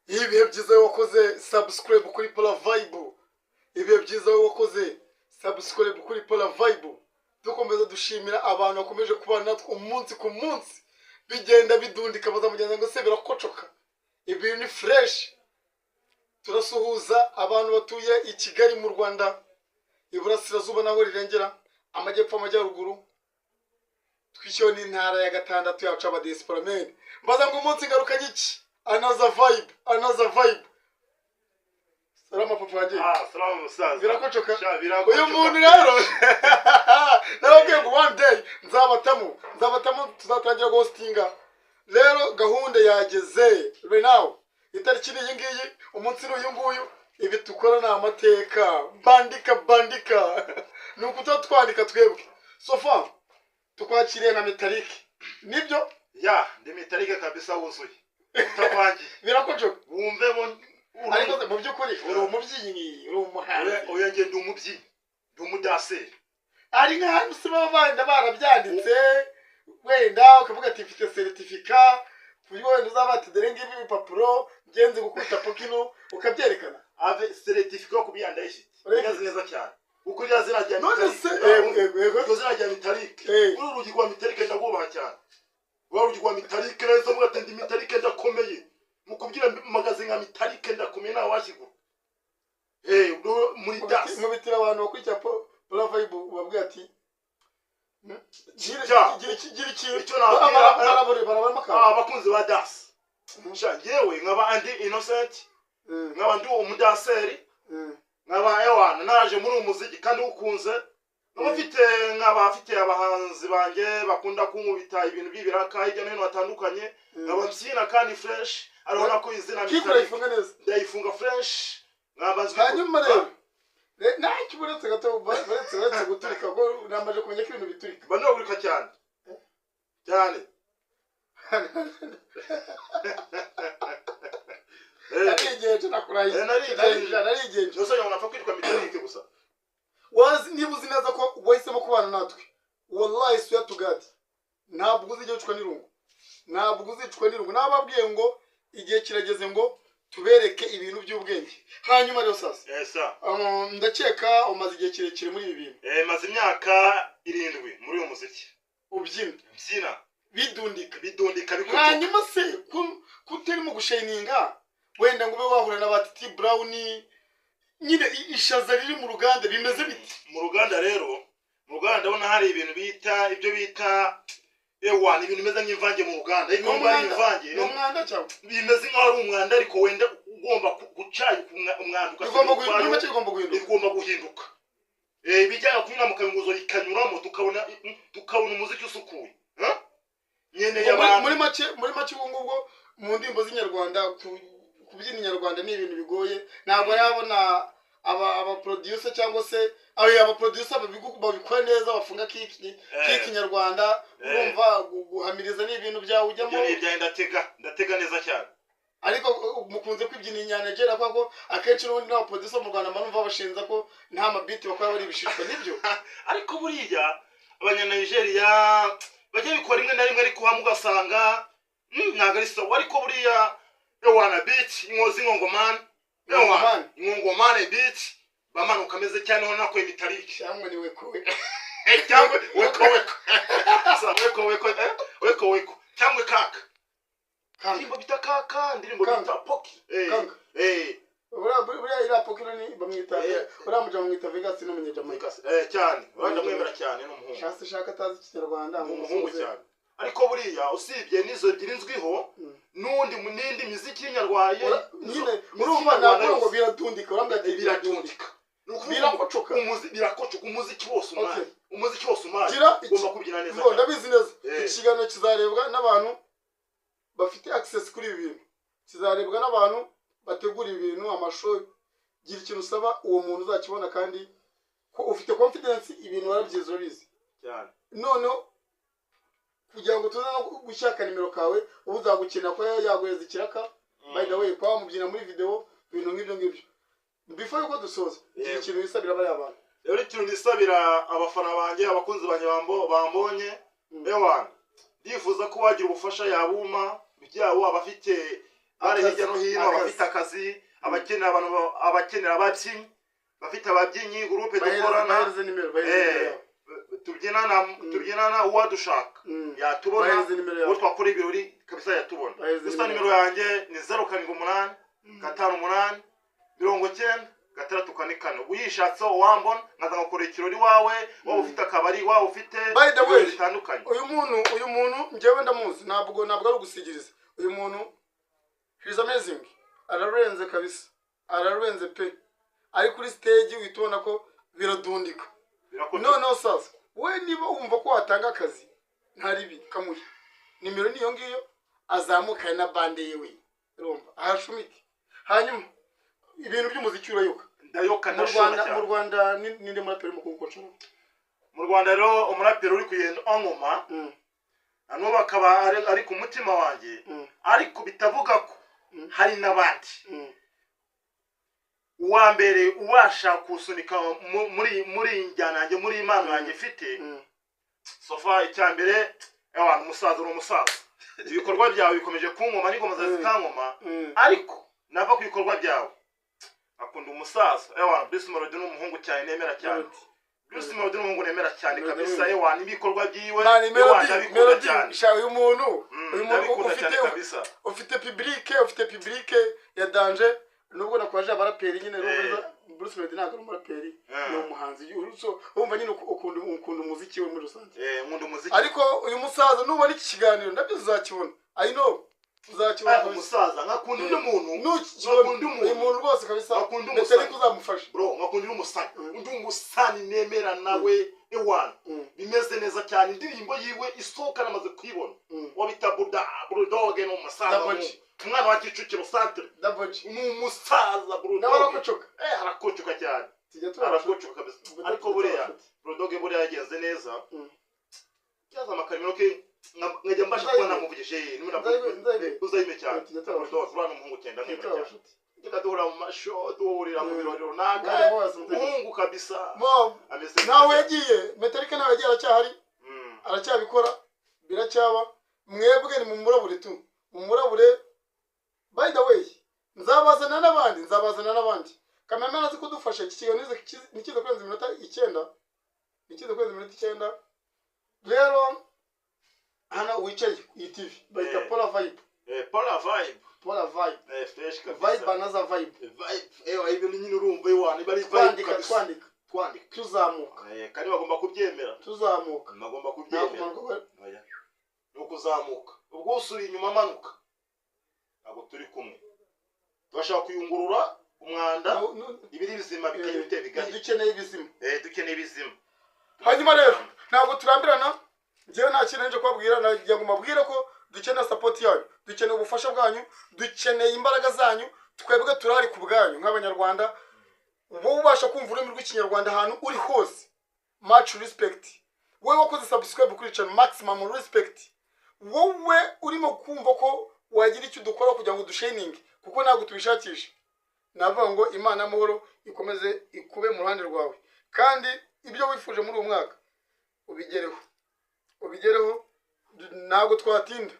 Ibihe byiza wakoze subscribe kuri Pola Vibe. Ibihe byiza wakoze subscribe kuri Pola Vibe. Dukomeza dushimira abantu bakomeje kubana natwe umunsi ku munsi, bigenda bidundika, bazamugenza ngo se birakocoka, ibintu ni fresh. Turasuhuza abantu batuye i Kigali mu Rwanda, iburasirazuba naho rirengera, amajyepfo, amajyaruguru. Twishyuwe n'intara ya gatandatu yacu, abadiaspora men. Mbaza ngo umunsi ngaruka iki? Another vibe, another vibe. Salama, papa wanjye. Ah, salamu, musaza. Birakocoka. Sha, birakocoka. Uyu muntu rero narababwiye ngo one day nzabatamo, nzabatamo, tuzatangira guhostinga. Rero gahunda yageze right now, itariki ni iyi ngiyi, umunsi ni uyu nguyu. Ibi dukora ni amateka, bandika, bandika, ni ukuta twandika twebwe. So far tukwakiriye na Metalike, nibyo? Ya, ndi Metalike kabisa, wuzuye. Utavangiye. Birakocoka. Wumve bo. Ariko mu by'ukuri uri umubyinnyi, uri umuhanzi? Oya, nge ndi umubyinnyi. Ndi umudanseri. Ari nk'ahantu se baba benda barabyanditse, wenda ukavuga ati mfite certificat, ku buryo wenda uzaba ati dore ngibi ibipapuro ngenzi gukubita pokino, ukabyerekana? Ave, certificat yo kubyina ndayifite. Urayifite? Neza neza cyane. Kuko iriya zina rya None Metalike. se yego, yego, yego. Iryo zina rya Metalike. Uru rugi rwa Metalike ndagwubaha cyane. Rwa rugi rwa Metalike neza muga ati ndi Metalike, ndakomeye. Mu kubyina magaze nka Metalike, ndakomeye, nta washyigura. Muri dance. Mubitira abantu bakurikira Pola Vibe, ubabwira ati gira gira ikintu. Icyo nababwira- Barabaramo akantu. Ah, abakunzi ba dance. Sha, yewe nkaba Andy Innocent, nkaba ndi umudanseri, nkaba ewana naje muri uyu muziki kandi ukunze, nkaba mfite abahanzi banjye bakunda kunkubita ibintu by'ibiraka hirya no hino hatandukanye, nkaba mbyina kandi fresh, arabona ko izina Kikura Metallic ifunga neza. Ndayifunga fresh, nkaba nzwi. Hanyuma rero ntacyo, uretse gato, uretse guturika, ko namaze kumenya ko ibintu biturika. Mba nogurika cyane cyane. Narigenje, nakurahiye. Narigenje. Narigenje. Nose ngo napfa kwitwa Metallic gusa. Wazi niba uzi neza ko wahisemo kubana natwe, wallahi, swear to God, ntabwo uzijya wicwa n'irungu, ntabwo uzicwa n'irungu. Nababwiye ngo igihe kirageze ngo tubereke ibintu by'ubwenge. Hanyuma rero sasa, Eh, sa ndakeka umaze igihe kirekire muri ibi bintu. Maze imyaka 7 muri uyu muziki. Ubyina. Mbyina. Bidundika. Bidundika, bikocoka. Hanyuma se ko utarimo gushininga, wenda ngo ube wahura na ba Titi Brown nyine, ishaza riri mu ruganda bimeze biti? Mu ruganda rero, mu ruganda ndabona hari ibintu bita, ibyo bita ewana, ibintu bimeze nk'imvange mu ruganda, ariko Ni niba ari umwanda? imvange. Ni umwanda cyangwa? Bimeze nk'aho ari umwanda, ariko wenda ugomba gucayuka umwanda Bigomba ugasigara guhinduka. ukwayo. Muri make bigomba guhinduka. Bigomba guhinduka. Ibijyana kunyura mu kayunguruzo bikanyuramo, tukabona umuziki usukuye. Huh? Nkeneye abantu. Muri make ubwo ngubwo mu ndirimbo z'inyarwanda, kubyina inyarwanda ni ibintu bigoye. Ntabwo arabona aba producer cyangwa se aba producer babikora neza, bafunga kiki kiki nyarwanda. Urumva guhamiriza ni ibintu byawe ujyamo. Ibyo ni ibyanjye, ndatega, ndatega neza cyane. Ariko mukunze kwibyina inyanigeria, kubera ko akenshi n'ubundi n'aba producer mu Rwanda mba bashinza ko nta mabeat bakora, bari ibishishwa, nibyo? Ariko buriya Abanyanigeria bajya bikora rimwe na rimwe, ariko hamwe ugasanga ntabwo ari sawa. Ariko buriya ewana beat inkozi inkongomani, ewana Inkongomani. Inkongomani beat bamanuka ameze cyane, ho nakoye Metallic. Cyangwa ni weko weko? Cyangwa weko weko. Sa weko weko, weko weko cyangwa kaka. Kanga. Indirimbo bita kaka, indirimbo Kanga. bita poki. Kanga. Buriya iriya pokino ni bamwita uriya muja bamwita Vegas, ni umunyajamayika. Cyane, uriya ndamwemera cyane, ni umuhungu. Shasi shaka atazi ikinyarwanda. Ni umuhungu cyane. Ariko buriya usibye n'izo ebyiri nzwiho, n'undi n'indi miziki y'inyarwanda. Nyine urumva ntabwo ngo biradundika, urambwira ati Biradundika. Ni ukuvuga Birakocoka. Birakocoka, umuziki wose umari. Umuziki wose umari. Gira Ugomba kubyina neza ngo cyane. ndabizi neza. Ikiganiro kizarebwa n'abantu bafite access kuri ibi bintu, kizarebwa n'abantu bategura ibintu, amashow. Gira ikintu usaba uwo muntu uzakibona, kandi ko ufite confidence, ibintu warabyize, urabizi. Cyane. Noneho kugira ngo tuze no gushyaka nimero kawe, ubu uzagukenera ko yaguheza ikiraka, by the way, kuba wamubyina muri video, ibintu nk'ibyo ngibyo. Before yuko dusoza, gira ikintu wisabira bariya bantu. Rero ikintu nisabira abafana banjye, abakunzi banjye bambonye, ewana ndifuza ko wagira ubufasha yabuma byabo abafite. Bari Akazi, hirya no hino, akazi. abafite akazi, abakenera abantu, abakenera ababyinnyi, bafite ababyinnyi, groupe dukorana. Bahereze nimero, bahereze nimero Eh, yabo. Tubyinana, uwadushaka yatubona. Bahereze nimero Uwo yabo. twakora ibirori kabisa yatubona. Bahereze Gusa nimero. nimero yanjye ni 078 58 90 644. Uyishatseho wambona, nkaza ngakora ikirori wawe, waba ufite akabari, waba ufite By the way, ibirori bitandukanye. Uyu muntu njyewe ndamuzi, ntabwo ari ugusigiriza. Uyu muntu, he is amazing, ararenze kabisa, ararenze pe. Ari kuri stage uhita ubona ko biradundika. Birakoze. Noneho sasa we niba wumva ko watanga akazi, nta ribi, kamuhe nimero niyo ngiyo, azamukane na bande yewe, urumva ahashumike. Hanyuma ibintu by'umuziki urayoka? Ndayoka. Mu Ndashona Rwanda, mu cyane. Rwanda ninde muraperi mukuru ukoncora? Mu Rwanda rero, umuraperi uri kugenda ankoma na n'ubu akaba ari ku mutima wanjye, ariko bitavuga ko hari n'abandi, uwa mbere ubasha kusunika muri iyi njyana yanjye, muri iyi impano yanjye mfite so far, icya mbere, ewana, umusaza, uri umusaza, ibikorwa byawe bikomeje kunkoma n'ingoma zawe zikankoma. Ariko nava ku bikorwa byawe, akunda umusaza, ewana, Bruce Melody ni umuhungu cyane nemera cyane. Melody. Bruce Melody ni umuhungu nemera cyane Melody. kabisa. Ewana, ibikorwa byiwe, Man, ewana, Melody, ndabikunda Melody, cyane. sha, uyu muntu, uyu muntu Ndabikunda ufite cyane kabisa. Ufite public ya danger. Nubwo nakwaje abaraperi nyine, urumva Bruce Melody ntabwo ari umuraperi, ni umuhanzi. So, urumva nyine ukunda umuziki we muri rusange. Eh, nkunda umuziki. Ariko uyu musaza, nubona iki kiganiro, ndabyo uzakibona, I know uzakibona Ah, kabisa. Umusaza, nkakunda undi muntu. Nukibona Nkakunda umuntu. uyu muntu rwose kabisa, Nkakunda ndetse umusani. ariko uzamufasha. Bro, nkakunda undi musani, undi musani nemera nawe, ewana, bimeze neza cyane. Indirimbo yiwe isohoka namaze kuyibona, uwo bita Buda Bulldog, ni umusaza. Double G. Umwana wa Kicukiro Centre. Double G. Ni umusaza Bulldog. Nawe arakocoka. Eh, arakocoka cyane. Tujya tubasha. Arakocoka kabisa. Tujya Ariko buriya tubasha. Bulldog buriya yagenze neza, cyaza amakarimo ke, nkajya mbasha kuba namuvugije. Nzayime. Uzayime cyane. Tujya tubasha. Bulldog uriya ni umuhungu cyane, Tujya ndamwemera cyane. tubasha. Tujya duhura mu masho, duhurira mu birori runaka. Mwari mubazi mutegetsi. Umuhungu kabisa Mo, ameze neza. Nawe yagiye Metallica, nawe yagiye, aracyahari, aracyabikora, biracyaba. Mwebwe ni mumurabure tu, mumurabure. By the way, nzabazana n'abandi, nzabazana n'abandi. Cameraman azi kudufasha iki kiganiro ntikize kurenza iminota 9, ntikize kurenza iminota 9. Rero hano wicaye iyi TV bayita Pola Vibe. Eh, Pola Vibe. Pola Vibe. Eh, fresh kabisa. Vibe, another vibe. Vibe, eh, ibintu nyine urumva, ewana, iba ari vibe Twandika, kabisa. twandika, Twandika, tuzamuka. Eh, kandi bagomba kubyemera. Tuzamuka. Bagomba Nta kubyemera. kumanuka. Oya. Ni ukuzamuka. Ubwo usubiye inyuma amanuka, ntabwo turi kumwe. Turashaka kuyungurura umwanda, ibiri bizima bikajya bitera bigari. Dukeneye ibizima. Eh, dukeneye ibizima. Hanyuma rero ntabwo turambirana, njyewe nta kintu nje kubabwira, nagira ngo mbabwire ko dukeneye support yanyu, dukeneye ubufasha bwanyu, dukeneye imbaraga zanyu. Twebwe turahari ku bwanyu nk'Abanyarwanda. Wowe ubasha kumva ururimi rw'Ikinyarwanda ahantu uri hose, much respect. Wowe wakoze subscribe kuri channel, maximum respect. Wowe urimo kumva ko wagira icyo dukora kugira ngo dushininge, kuko ntabwo tubishakisha, navuga ngo Imana y'amahoro ikomeze ikube mu ruhande rwawe, kandi ibyo wifuje muri uyu mwaka ubigereho, ubigereho. Ntabwo twatinda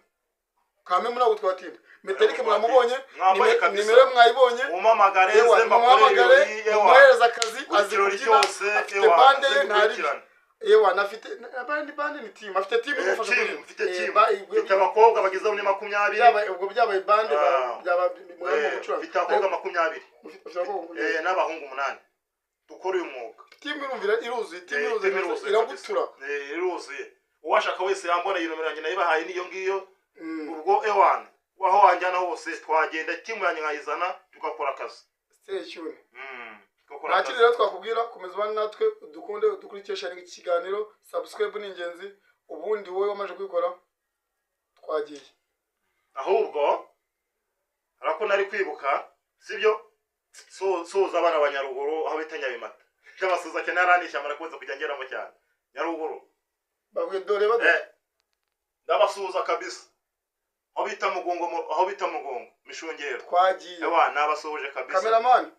kamwe, ntabwo twatinda. Metalike mwamubonye. Mwambaye kabisa. Nimero mwayibonye. Mumamagare, Ewa, nze mbakore mumuhamagare, ibirori, ewa. mumuhereze akazi. Buri Azi kirori kubyina, cyose, afite ewa, bande nze ye, ntari dukurikirane. ewa, nafite bande, ni team, afite team Eh, imufasha team, kuririmba. mfite Eh, team. ubwo Mfite abakobwa bageze muri 20. Byabaye, ubwo byabaye bande, Ah. byaba mwari Eh, gucuranga. mfite abakobwa 20. Ufite abakobwa Eh, n'abahungu 8 dukora uyu mwuga. Team irumvira iruzuye, team Eh, iruzuye, team iruzuye iragutura. kabisa. Eh, iruzuye. Uwashaka wese yambona, iyi nomero yanjye nayibahaye niyo ngiyo. Ubwo ewana, aho wanjyana hose twagenda, team yanjye nkayizana, tugakora akazi. Stay tuned. Tugakora Nta akazi. kindi rero twakubwira, komeza ubane natwe, dukunde, dukurikire, sharing iki kiganiro, subscribe ni ingenzi. Ubundi wowe wamaze kubikora, twagiye. Ahubwo harako nari kwibuka, sibyo? Soza abana ba Nyaruguru, aho bita Nyabimata, cyabasuza cyane, yaranishyamba nakunze kujya ngeramo cyane, Nyaruguru. Babwiye dore bado. Eh, ndabasuhuza kabisa, aho bita Mugongo, aho bita Mugongo Mishungero. Twagiye. Ewa, nabasuhuje kabisa. Cameraman.